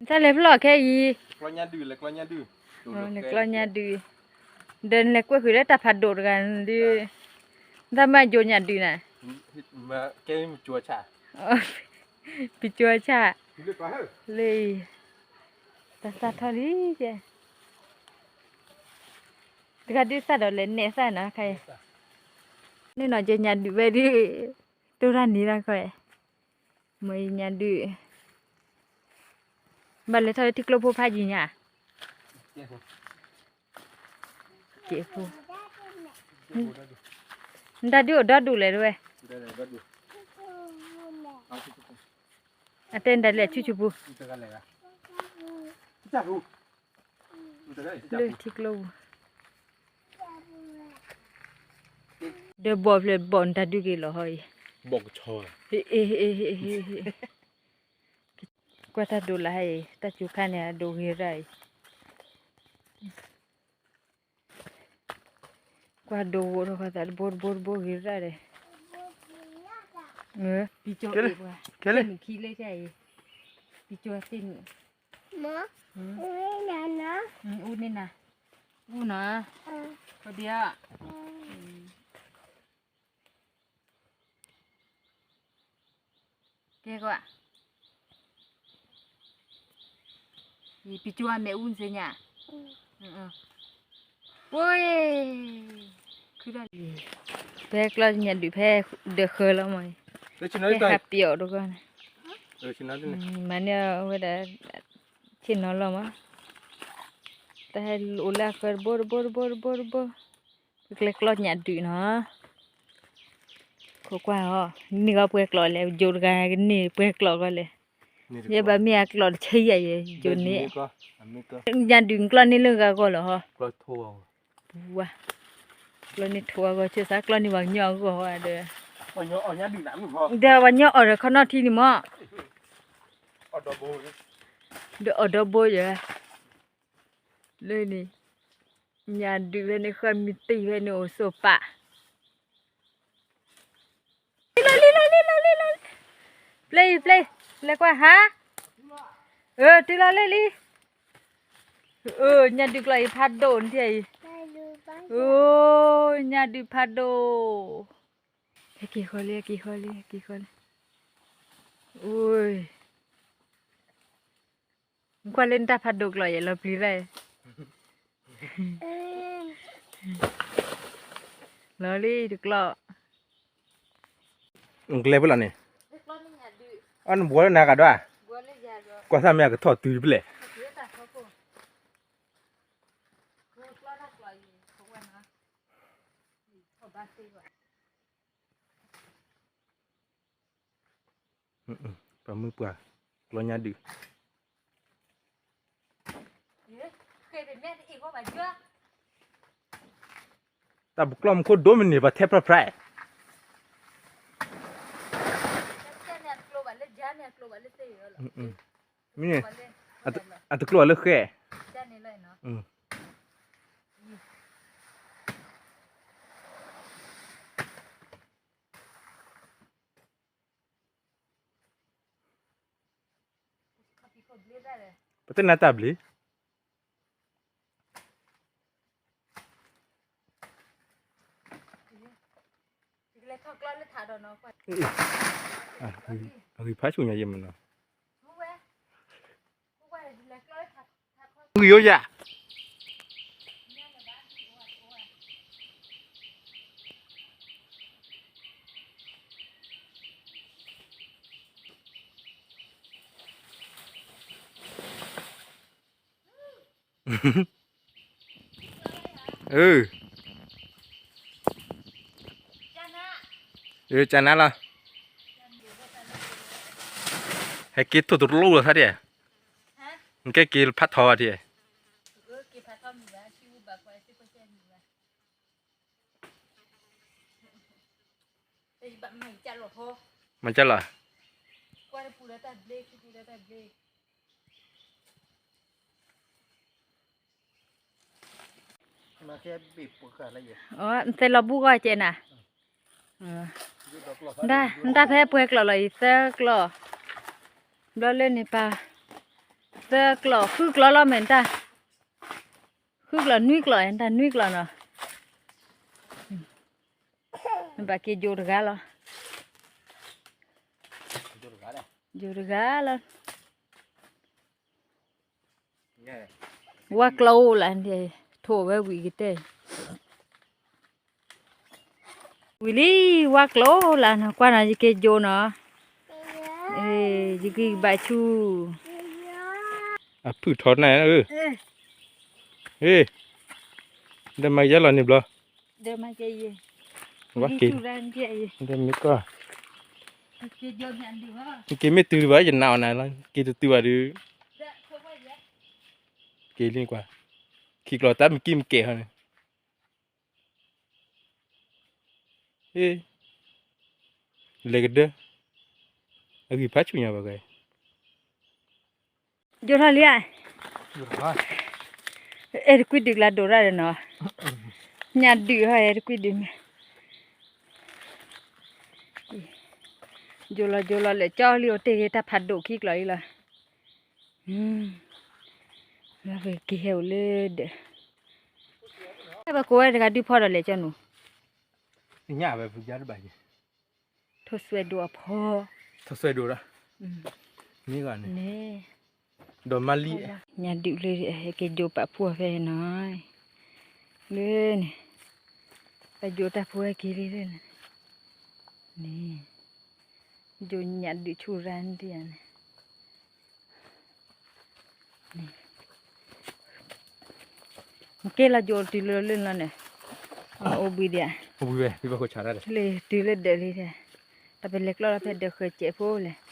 တၢ်လဲၤဖျီၣ်ခဲအံၤ, လဲၤကျီညါဒုး, ဒီးနလဲၤကွဲးဃုာ်လၢတၢ်ဖးဒိၣ်တဂၤဒုး, တၢ်မၤယိၤညၣ်ဒုးနၤ, ပကၠိဆၣ်, လၢအံၤ, တၢ်စးထီၣ်လံ, တဂၤဒုးသၣ်ဒီးလဲၤနဲၣ်သၣ်နီၤခါအံၤ, န့ၣ်နီၤ ယိၤညၣ်ဒုးဝဲဒုး, တိၢ်တၢ်နံၤတၢ်ခီ, မ့ၢ်ယိၤညၣ်ဒုး, ဘၣ်လဲၤထီၣ်လၢထံကျိဖိဖးယံၤညါ, က့ၤဖိ, နတၢ်ဒုးအိၣ်ဒီဒူၣ်လဲၣ်တဝဲ, အတဲနတၢ်လဲၤဆူဆူပူၤ, လၢထံကျိပူၤ, ဒီးဘီၣ်ဖျၢၣ်ဘီၣ်နတၢ်ဒုးက့ၤလီၤဟီအံၤ, ကွၢ်တၢ်ဒိးလၢ် ဟဲအံၤ, တၢ်စူၤခါန့ၣ် အဒိးဂ့ၤရၣ်အံၤ, ကွၢ်ဒိးဝိးထီၣ်ခီသးတဘိတဘိတဘိဂ့ၤရၣ်ဒီး, ပကၠိအ့ၣ်ပှၤ, သ့ၣ်နုာ်ခံလၢတၢ်အံၤ, ပကၠိသ့ၣ်နုာ်, အူန့ၢ်နၤ, အူနီၤ, ကဒံဧါ ကဲကွၢ်, ပကၠိအမဲာ်အူနစ့ၢ်ညါ, ဝဲ, ဖဲကျီညၣ်ဒုးဖဲဒၢးဃၢလီၤမး, ဖဲဟးပျီၣ်တဂီၢ်န့ၣ်, မၤန့ၢ်ဝဲဒၣ်, ဆ့ၣ်နီၤလီၤမး, တၢ်ဟဲအိၣ်လၢအဃၢတဘိတဘိတဘိတဘိတဘိ, ပကျဲကျီညၣ်ဒုးနီၤ, ခိးကွၢ်အီၤ, န့ၢ်ဂီၤပှဲၤကျိးလဲၣ်, ယိၤတဂၤကန့ၢ်ပှဲၤကျိးဂီၢ်လဲၣ်, ယဲဘၣ်မ့ၢ်အကျိးတဆံယဲၢ်ယဲၢ်, ယိၤန့ၣ်, ညၣ်ဒုးကျီန့ၢ်လၢဂၤဂီၢ်လီၤဟီ, ပူၤဝါ, ကျီန့ၢ်ထိးအဂီၢ် ဆၢစးကျီန့ၢ်ပှၤကညီအဂီၢ်ဟီဒီး, ဒီးပှၤကညီအီၣ်ဒီးခီနီၣ်ထံန့ၣ်မး, ဒီးအီၣ်ဒီဘိယဲၢ်, လၢန့ၣ်, ညၣ်ဒုးဖဲန့ၣ် ဃၢမံၤတံၢ်ဖဲန့ၣ်အိၣ်စိၤပာ်, လံလီၤလံလီၤလံလီၤလံလီၤ, ပျဲအံၤပျဲ, လဲၤကွၢ်ဟါ, အၢ တုၤလီၤလံလံ, အၢ ညၣ်ဒုးကျီအံၤဖးဒိၣ်နထံၣ်အံၤ, အၢ ညၣ်ဒုးဖးဒိၣ်, ဟဲက့ၤဃီလံ ဟဲက့ၤဃီလံ ဟဲက့ၤဃီလံ, အိ ကွၢ်လၢနတၢ်ဖးဒိၣ်ကျိးယဲၢ်လီၤပျံၤရၣ်, လီၤလံတကျိး, နကျဲဖဲလီၤန့ၣ်, အနဘှီလၢနၤကဒီး, ကွၢ်သၣ်မ့ၢ်အကထီၣ်တုၤတပျဲၢ် ပှၤမုၢ်ပှၢ်, ကျီညါဒုး, တၢ်ပကျီၢ်မူခိၣ်ဒိၣ်မ့ၢ်န့ၣ် ပှၤထဲဖျါဖျါ, မ့ၢ်န့ၣ်, အတကျိၣ်လၢဃဲၣ် ပတနၢ်တၢ်ဘျုး, အဂံၢ်ဖးဆူညါယဲၢ်မနီၤ, ဂံၢ်ယိယၤ အၢ, ကနါလီၤ, ဟဲက့ၤထိၣ်တလိၣ်လီၤသးဒ်, နကဲက့ၤဖးထီဘၣ်ဒ်, မၤကၢ်လီၤ, နသဲလီၤဘူၣ်ဂီၢ်ကဲနၤ, နတၢ်ဖဲပှဲၤကျိးလီၤအံၤသၢကျိး, ဘျီလၢန့ၣ်ပၢ်, သၢကျီၢ် ဃုကျီၢ်လီၤမ့ၢ်တၢ်, ဃုကျီၢ်နွံကျီၢ် တၢ်နွံကျီၢ်နီၤ, ဘၣ်က့ၤယိၤတဂၤလီၤ, ယိၤတဂၤလီၤ, ဝါကျီၢ်အိၣ်လၢ, ထိၣ်ဝဲဝံၤကတၢၢ် ဝံၤလံ, ဝါကျီၢ်အိၣ်လၢနီၤ, ကွၢ်နီၤ ယက့ၤယိၤနီၤ, ယက့ၤဘၣ်ဆူၣ်, အဖုၣ်ထီၣ်နၤ, ဒီးမၤကယဲလီၤန့ၣ်ဘျီ, ဝါက့ၤ, ဒီးမ့ၢ်ကီၢ်, က့ၤမ့ၢ်တုၤဒံးဘၣ် ယနာ်အီၤနၤလီၤ, က့ၤတတုၤဘၣ်ဒုး, က့ၤလံကွၢ်, ခံကျီၢ်တၢ်မ့ၢ်ကံၣ်မ့ၢ်ကဲၤဟီန့ၣ် လဲၤကဒၢ, အဂံၢ်ဖးဆူၣ်ညါဘၣ်ဂ့ၤ, ယိၤထီၣ်လံဧါ, အဲၣ်တကွံဒုးကျါဒိးတၢ်ဒီးနီၤ, ညၣ်ဒုးဟီ အဲၣ်တကွံဒုးမ့ၢ်, ယိၤလီၤယိၤလီၤ လဲၤကၠီလံ အိၣ်တ့ၢ်ဂ့ၤ တၢ်ဖးဒိၣ်ခံကျီၢ်လံလီၤ, က့ၤဟဲအိၣ်လၢဒၢး, ပကိးဝဲတဂၤဒုးဖီဒီးလဲၤကၠီနူၤ, ညၣ်ဝဲဖုးယါတဘၣ်ယဲ, ထိၣ်စွဲဒိၣ်အဖီ, ထိၣ်စွဲဒိၣ်လီၤ, န့ၣ်, ဒီးမၤလံ, ညၣ်ဒုးလၢ ဟဲက့ၤယိၤပာ်ဖှိၣ်ဖဲနီၤ, လၢန့ၣ်, ပယိၤတၢ်ဖိဟဲက့ၤလံလၢန့ၣ်, န့ၣ်, ယိၤညၣ်ဒုးဆူၣ်ရၣ်ဒံးယၤန့ၣ် က့ၤလီၤယိၤတုၤလၢလၢလီၤန့ၣ်, အိၣ်ဘှံးဒံးဧါ, လၢတုၤလၢဒၢးလံ, တၢ်ပလဲၤကျီလီၤဖဲဒၢးဃၢၤစဲးဖိလဲၣ်,